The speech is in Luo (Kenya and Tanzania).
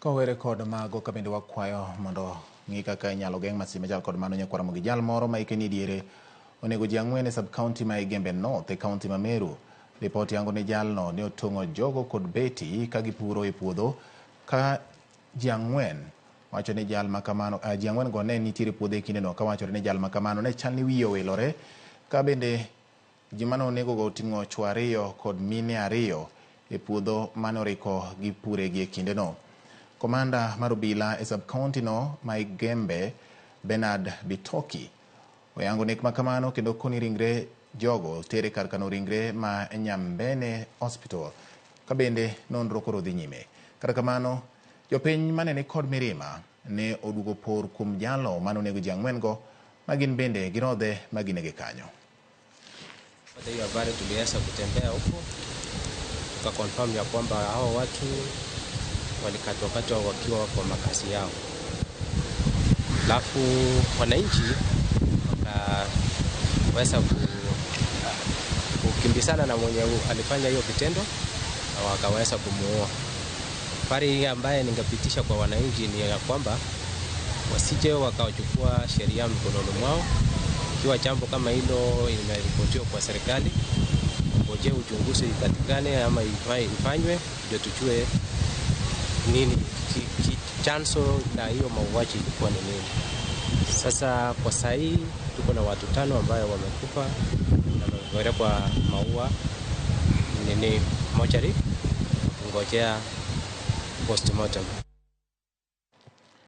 Kowere kod mago ka bende wakwayo mondo ng'i kaka inyalo geng' masiche machal kod mano. Nyakwar Ramogi jal moro ma hike ni diere onego ji 4 e sub-county ma Igembe North e county ma Meru. Ripot yango ni jalno ne otong'o jogo kod beti ka gipuro e puodho ka ji 4 wacho ni jal makamano, ji 4 go ne nitiere e puodho e kindeno kawachore ni jal makamano ne chal ni wiye owilore ka bende ji mane onegogo oting'o chwo 2 kod mine 2 e puodho mane oriko gipure gi e kindeno. Komanda mar obila e sub-county no ma Igembe, Bernard Bitoki, oyango nek makamano kendo koni ringre jogo tere kar kano ringre ma Nyambene Hospital ka bende nonro koro dhi nyime. Kata kamano, jopiny mane ni kod mirima ne oduogo por kuom jalo mane onego ji 4 go ma gin bende girodhe ma ginege kanyo. Baada hiyo habari tuliweza kutembea huko tukaconfirm ya kwamba hao watu walikatwakatwa wakiwa kwa makazi yao, alafu wananchi wakaweza kukimbizana na mwenye alifanya hiyo kitendo na wakaweza kumuua. Habari ambaye ningepitisha kwa wananchi ni ya kwamba wasije wakachukua sheria mkononi mwao. Ikiwa jambo kama hilo imeripotiwa kwa serikali, ngoje uchunguzi ipatikane ama ifanywe ndio tujue nini chanzo na hiyo mauaji ilikuwa ni nini. Sasa kwa saa hii tuko na watu 5 ambayo wamekufa na wamepelekwa maua nini mochari kungojea postmortem.